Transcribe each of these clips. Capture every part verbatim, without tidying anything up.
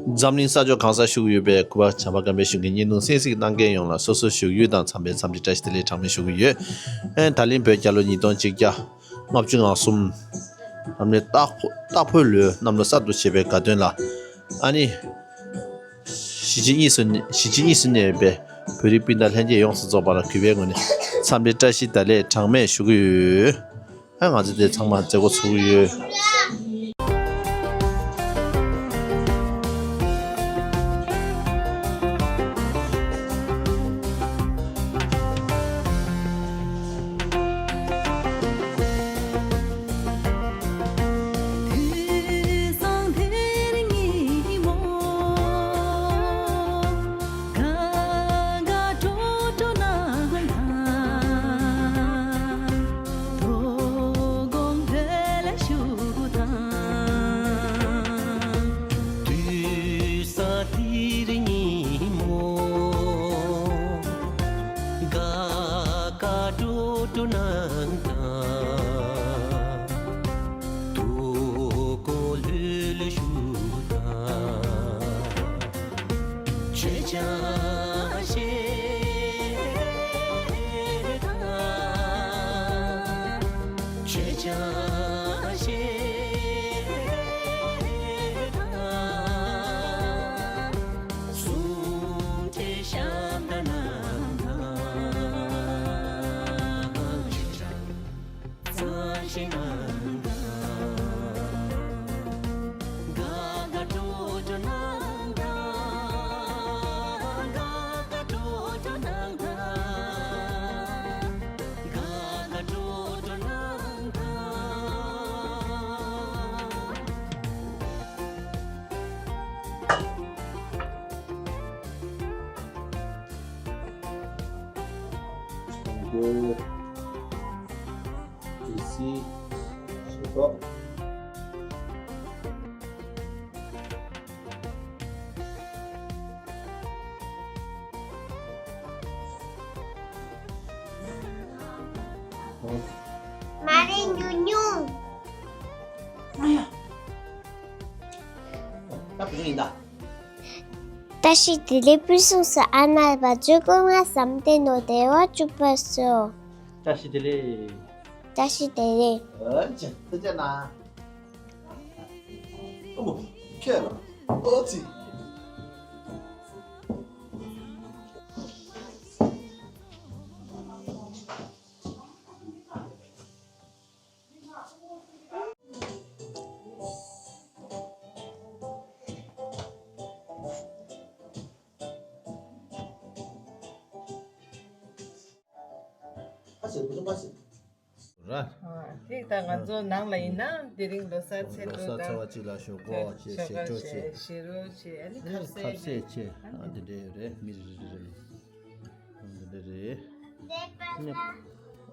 འཛམ་གླིང་ས་ཕྱོགས་གང་སར་བཞུགས་ཡོད་པའི་གུས་པ་བྱམས་པ་སྐལ་ལྡན་གཞུང་གི་བརྙན་ཐུང་གསན་གཟིགས་གནང་མཁན་ཡོངས་ལ་སོ་སོའི་བཞུགས་ཡུལ་དང་འཚམས་པའི་འཚམས་འདྲི་བཀྲ་ཤིས་བདེ་ལེགས་གྲངས་མེད་ཞུ་གི་ཡོད། ཨེ་ད་ལན་བོད་རྒྱལ་ལོ་ཉིས་སྟོང་གཅིག་བརྒྱ་ལྔ་བཅུ་ང་གསུམ། ཨ་ནི་སྟག་སྟག་ཕོ་ལོའི་གནམ་ལོ་གསར་དུ་བྱེད་པའི་དགའ་སྟོན་ལ། ཨ་ནི། གཞིས་བྱེས་གཉིས་སུ་གཞིས་བྱེས་གཉིས་སུ་གནས་པའི་བོད་རིགས་སྤུན་ཟླ་ལྷན་རྒྱས་ཡོངས་སུ་རྫོགས་པ་ལ་གུས་པའི་ངོས་ནས་འཚམས་འདྲི་བཀྲ་ཤིས་བདེ་ལེགས་གྲངས་མེད་ཞུ་གི་ཡོད། ཨ་ང་ཚོ་དེ་ཚང་མ་མཛད་སྒོ་ཚུགས་ཡོད། དུས་ས་འདིར་ཉིན་མོ། དགའ་དགའ་སྤྲོ་སྤྲོ་གནང་དང་། སྡུག་གུ་ལྷོད་ལྷོད་བཞུགས་དང་། མཆོད་ཆང་བཞེས་དང་། མཆོད་ཆང་བཞེས་དང་། གསུང་ཆོས་ཞབས་བརྡ་གནང་དང་། མཆོད་ཆང་བརྩམས་བཞེས་གནང་དང་། དགའ་དགའ་སྤྲོ་སྤྲོ་གནང་དང་། དགའ་དགའ་སྤྲོ་སྤྲོ་གནང་དང་། དགའ་དགའ་སྤྲོ་སྤྲོ་གནང་དང་། མ་རེད། ཉུང་ཉུང་། ཨ་ཡ། ད་བུ་ཡིན་ད། བཀྲ་ཤིས་བདེ་ལེགས། ཕུན་སུམ་ཚོགས་ཨ་མ་བ་ཚོ་སྐུ་ངལ་བསམ་གཏན་ནོ་བདེ་བ་བཅུག་པ་སོ། བཀྲ་ཤིས་བདེ་ལེགས། བཀྲ་ཤིས་བདེ་ལེགས། ཨ་ཅེ་ཐུགས་རྗེ་གནང་། ཨོ་མོ་ཁྱེད་ལ་ཨོ་ཙི། ར། དེ་ད་ང་ཚོ་ནང་ལ་ཡིན་ན་དེ་རིང་ལོ་གསར་ཚེས་ལོ་ལོ་གསར་ཚེས་པ་གཅིག་ལ་ཞོགས་པ་བྱས། ཞོགས་པ་བྱས། བྱས། བྱས་རོགས་བྱས། ཨ་ནི་ཨ་ནི་ཁ་ཟས་ཁ་ཟས་བྱས། ཨ་འདི་འདྲ་ཡོད་རེད། མི་རེ་རེ་རེ་ལ། འདི་འདྲ་རེད།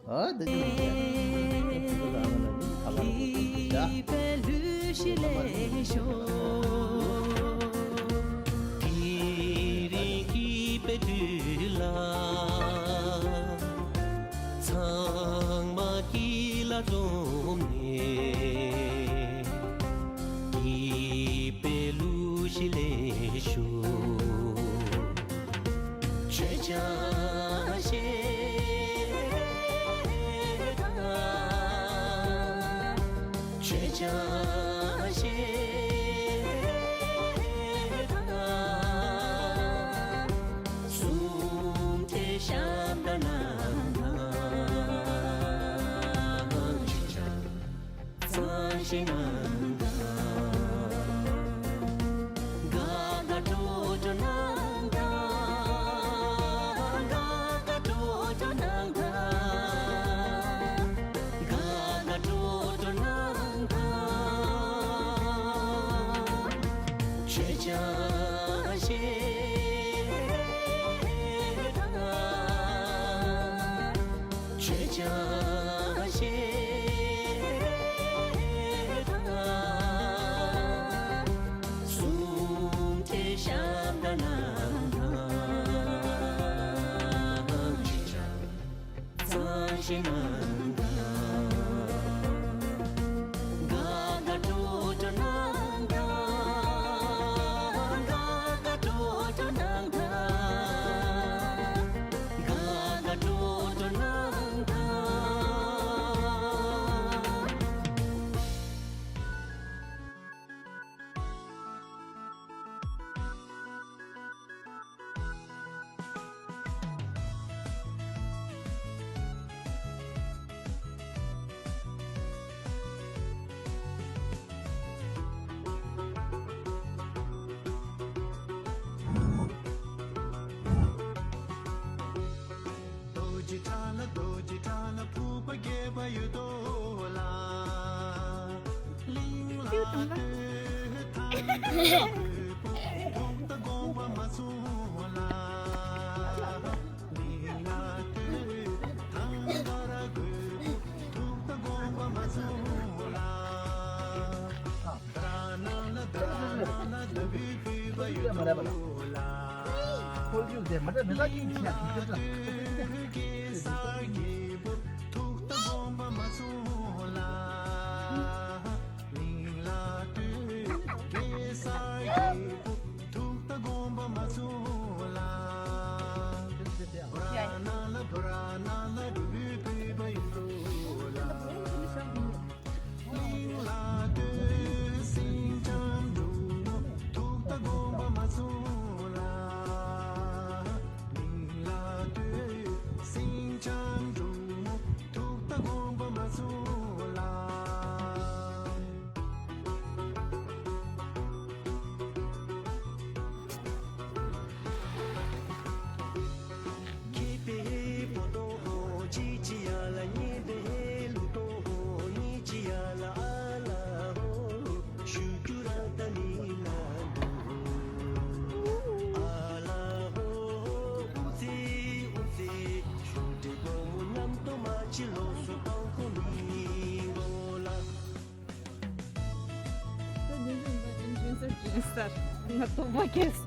ཨ་འདི་འདྲ་རེད། ཨ་མ་ལ་ནི་ཨ་མ་ལ་གོ་ཐུབ་ཀྱི་ཡ། དེ་རིང་སྐྱིད་པའི་དུས་ལ། ཚང་མ་སྐྱིད་ལ་འཛོམས་ནས། སྐྱིད་པའི་གླུ་གཞས་ལེན་ཤོག་མཆོད་ཆང་བཞེས་དང་། མཆོད་ཆང་བཞེས་དང་། གསུང་ཆོས་ཞབས་བརྡ་གནང་དང་། མཆོད་ཆང་བརྩམས་བཞེས་གནང་དང་། དགའ་དགའ་སྤྲོ་སྤྲོ་གནང་དང་། དགའ་དགའ་སྤྲོ་སྤྲོ་གནང་དང་། དགའ་དགའ་སྤྲོ་སྤྲོ་གནང་དང་། མཆོད་ཆང་བཞེས་དང་། མཆོད་ཆང་བཞེས་དང་། གསུང་ཆོས་ཞབས་བརྡ་གནང་དང་། མཆོད་ཆང་བརྩམས་བཞེས་གནང་དང་། དགའ་དགའ་སྤྲོ་སྤྲོ་གནང་དང་། ང་དོགས་པ་སྐྱེས།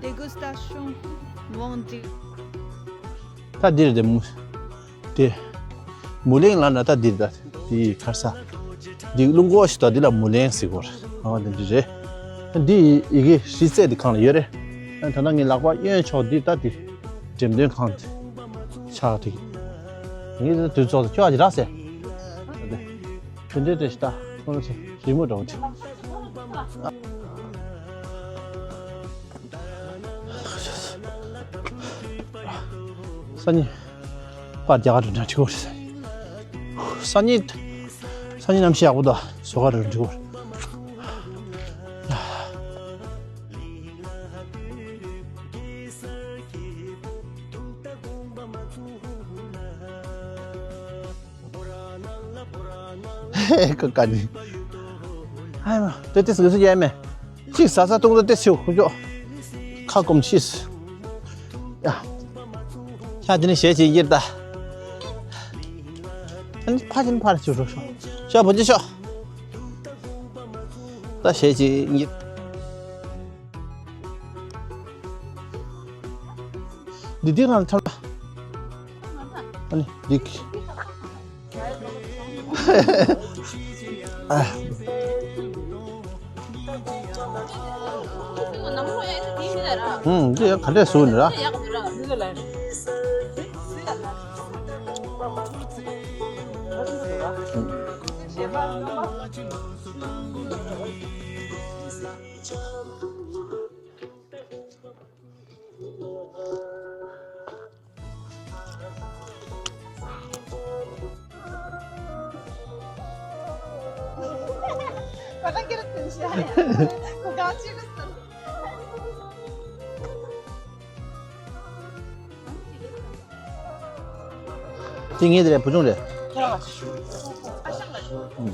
Dégustation, Wang Di. ད་འདིར་དེ་མུ་དེ་མུ་ལེང་ལ་ན་ད་འདིར་ད་དེ་ཁར་ས་འདི་རླུང་འཁོར་ཞིག་ད་འདི་ལ་མུ་ལེང་ཟེར་གོ་ར། ཨ་འདི་འདི་རེད། འདི་ཡི་གེ་གཞི་རྩ་འདི་གང་ལ་ཡོད་རེད། ད་ནང་ངའི་ལག་པ་གཡོན་ཕྱོགས་འདི་ད་འདི་འགྲེམས་སྟོན་ཁང་འདི་ཆགས་འདི་ངས་ད་དུས་ཚོད་ཁྱོད་ཨ་ཅི་རག་ཟེར། དེ་འདྲའི་དེ་ཞིག་ད་ཁོང་ཚོ་རི་མོ་འདྲ་བོ་འདི། སང་ཉིན་པར་རྒྱག་ག་འགྲོ་ན་འགྲིག་གོ་རེད། སང་ཉིན་སང་ཉིན་གནམ་གཤིས་ཡག་པོ་དང་བཟོ་ག་འགྲོ་ན་འགྲིག་གོ་རེད། ཧེ་ཀ་ཀ་ནི། ཧའི་མ་ཏེ་ཏེ་སི་གི་སི་ཡ་མེ། ཅིག་ཟ་ཟ་ཏུང་ཏུ་ཏེ་སིའུ་ཁུ་ཅོ། ཁ་སྐོམ་ཤིས། ཡ། ཤ་དེ་ནི་ཞེ་ཅིག་ཡིར་ད། ཨ་ནི་ཕ་ཅིན་ཕ་ར་ཅིག་རོ་ཤོ། ཤ་བོ་ཅི་ཤོ། ད་ཞེ་ཅིག་ཡིར། འདི་འདི་རང་ཐར། ཨ་ནི་འདི། ཨ། ཧུམ། འདི་ག་འདྲས་བཟོས་ནི་ར། དེ་ངའི་དེ་རེད། བུ་ཆུང་རེད། ཁྱེད་རང་ལ། ཨ་ཞང་ལ། ཨུམ།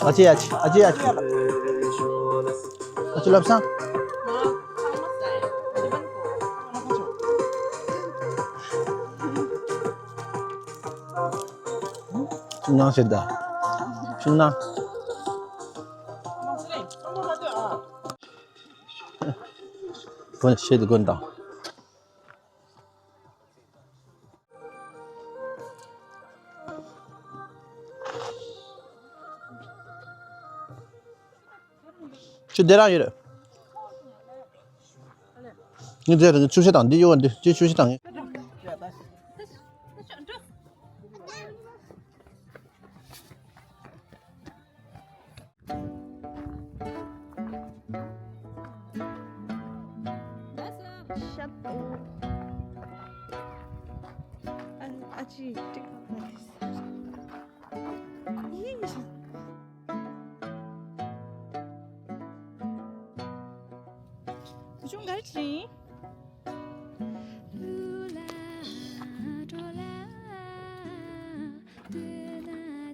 ཨ་ཅག་ཨ་ཅེ་ཨ་ཅེ་ཨ་ཅེ་ཨ་ཅེ། ཨ་ཅེ་ལབ་སང་། ཆུང་ནང་ཞེ་ད། ཆུང་ནང་། དགོན་ཞེ་ད་དགོན་དང་། ཁྱོད་བསྡད་རང་ཡོད་རེད། ངས་བསྡད་རེད། ངས་ཆུ་བཤལ་དང་འདི་གཡོ་བ་འདི་ཅི་ཆུ་བཤལ་དང་།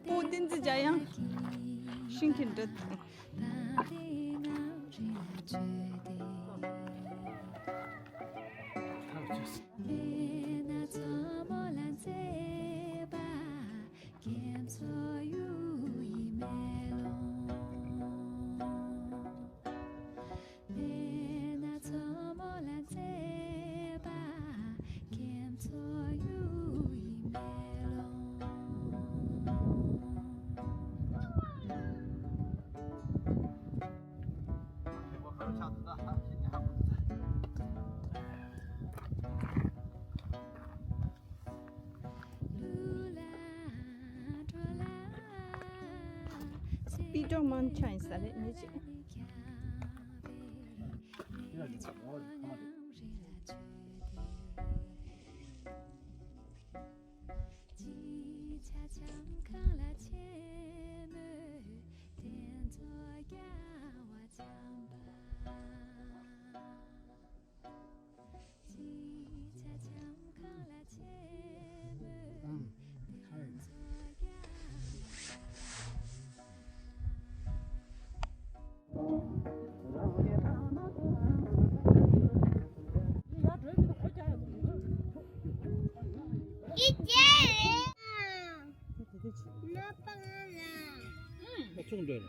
ཨོ་བསྟན་འཛིན་འཇམ་དབྱངས། ཤིང་གི་འབྲུ། པི་ཏོག་མང་ཆ་ཡིན་ས་རེད་ཉེ་ཅིག་ཆུང་འདྲ།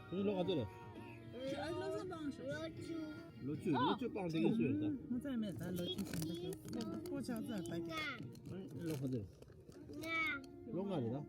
ཁོང་ལོ་ག་ཚོད་རེད། ལོ་བཅུ། ལོ་བཅུ་སྤངས་བསྡད་མཁན་སུ་ཡོད་ད། ང་ཚང་མས་ད་ལོ་བཅུ་ཟིན་ད་ཁོ་ཆགས་ཚར་ད་ཀྱི། ལོ་ག་ཚོད་རེད། ལོ་ལྔ་རེད་ད།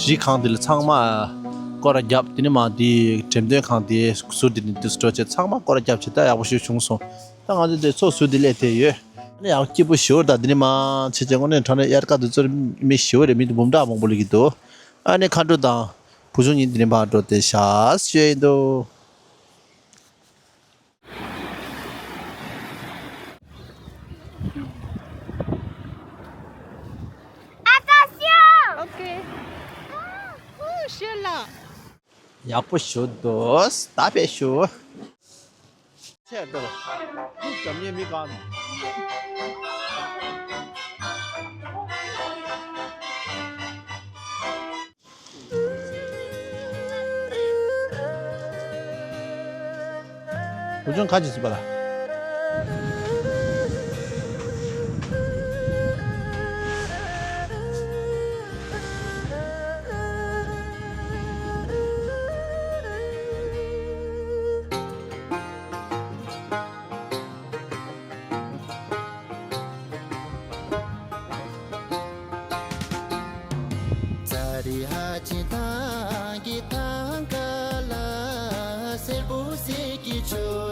གཞིས་ཁང་དེ་ལ་ཚང་མ་སྐོར་ར་བརྒྱབ། དེ་ནས་མ་དེ་འགྲེམས་སྟོན་ཁང་དེ་ཟུར་དེ་ནས་དུ་སྤྲོ་བྱས་ཚང་མ་སྐོར་ར་བརྒྱབ་བྱས་ད་ཡག་པོ་ཞིག་བྱུང་སོང་། ད་ང་ཚོ་དེ་ཚོ་ཟུར་དེ་སླེབས་ཐེབས་ཡོད། ཨ་ནི་ཡག་སྐྱིད་པོ་ཞེ་པོ་རེད། ད་དེ་ནས་མ་བྱས་བྱས་དངོས་གནས་དྲང་གནས་དབྱར་ཁ་དུས་ཚོད་མི་ཞེ་པོ་རེད། མི་འདི་འབུམ་ཕྲག་མང་པོ་སླེབས་ཀྱི་འདུག་ཨ་ནི་མཁའ་འགྲོ་དང་བུ་ཆུང་གཉིས་དེ་ནས་ཕར་འགྲོ་དེ་ཤག་ཤོད་ཡིན་འདུག Attention! Ok. Ouh, je suis là. ཡག་པོ་ཞུ་འདུག་ད་ཕེབས་ཞུ། ཆེ་འདུག་འཇམ་ཉེ་མི་གང་། བུ་ཆུང་ཁ་ཅིག་ཟིན་པ་ལ། ཙ་རི་ཧ་ཅི་ཐང་གི་ཐང་ག་ལ་སེར་པོ་སེར་གྱི་ཆུ།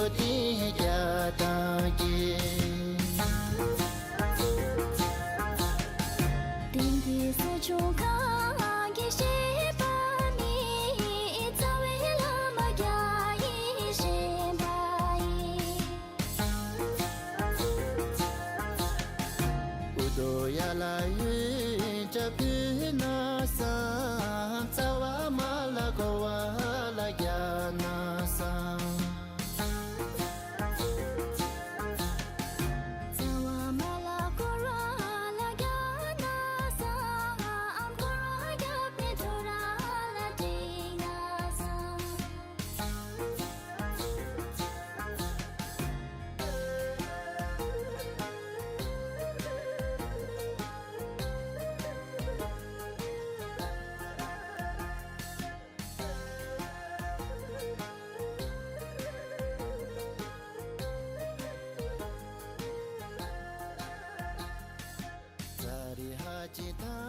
ཕུལ་ན་བསམ། རྩ་བ་མ་ལ་འཁོར་བ་ལ་རྒྱག་ན་བསམ། རྩ་བ་མ་ལ་འཁོར་བ་ལ་རྒྱག་ན་བསམ། འཁོར་བ་རྒྱབ་ནས་ཐོ་རངས་ལ་འགྲིག་ན་བསམ། ཙ་རི་ཧ་ཅི་ཐ།